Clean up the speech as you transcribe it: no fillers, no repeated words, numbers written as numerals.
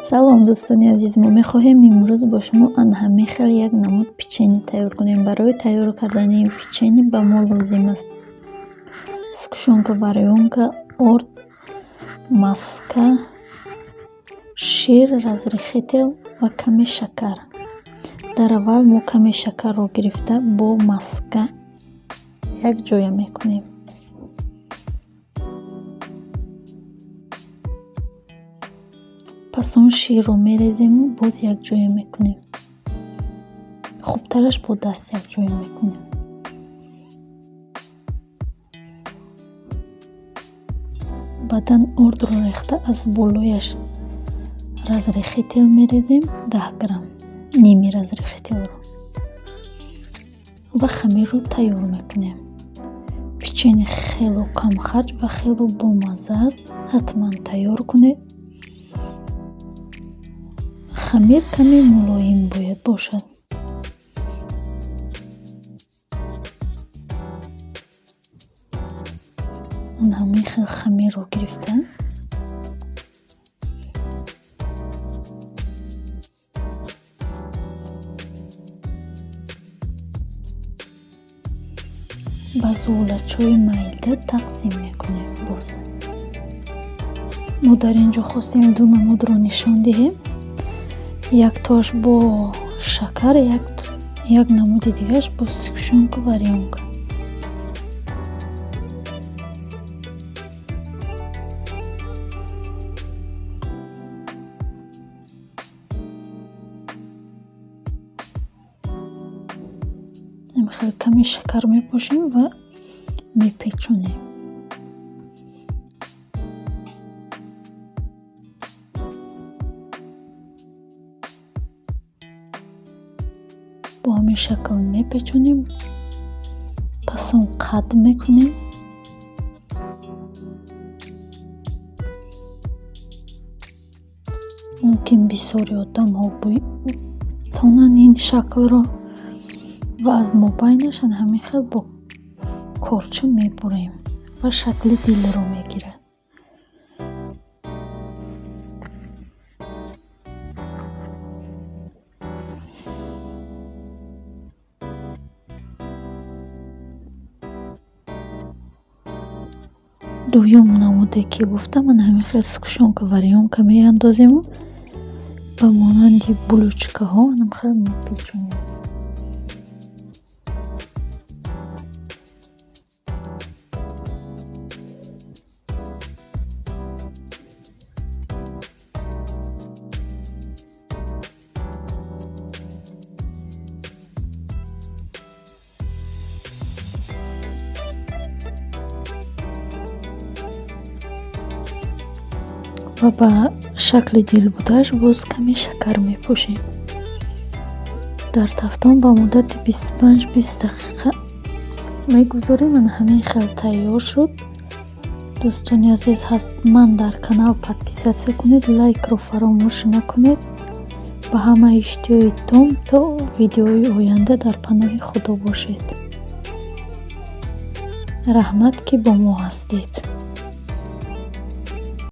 Салом, дӯстони азиз! Мо мехоҳем имрӯз бо шумо ана ҳамин хел як намуд печенье тайёр кунем. Барои тайёр кардани ин печенье ба мо лозим аст сгущёнка варёнка, орд, маска, шир, разрыхлитель ва каме шакар. Дар аввал мо каме шакарро гирифта, бо маска якҷоя мекунем. Пас он ширро мерезему боз якҷоя мекунем. Хубтараш бо даст якҷоя мекунем. Баъдан ордро рехта, аз болояш разрыхлитель мерезем, 10 грамм, ними разрыхлительро, ва хамирро тайёр мекунем. Печенье хело камхарҷ ва хело бомазза аст, ҳатман тайёр кунед. Хамир каме мулоим бояд бошад. Ана ҳамин хел хамирро гирифта, ба зулачҳои майда тақсим мекунем. Боз мо дар ин ҷо хостем ду намудро нишон диҳем: яктоаш бо шакар, як намуди дигараш бо сгущёнка варёнка. Хеле каме шакар мепошем ва мепечонем. Бо ҳамин шакл мепечонем, пас он қад мекунем. Мумкин бисёри одамҳо тонанд ин шаклро ва аз мобайнаш ҳамин хел бо корча мебурем ва шакли дилро мегирад. Дуюм намуде, ки гуфтам, ана ҳамин хел сгущёнка варёнка меандозему ба монанди булочкаҳо ана хел мепечонем. Ва ба шакли дил будааш боз каме шакар мепошем. Дар тафтон ба муддати 25-20 дақиқа мегузорем. Ана ҳамин хел тайёр шуд. Дӯстони азиз, ҳатман дар канал подписаться кунед, лайкро фаромӯш накунед. Ба ҳама иштиҳои том. То видеои оянда дар паноҳи Худо бошед. Раҳмат, ки бо мо ҳастед.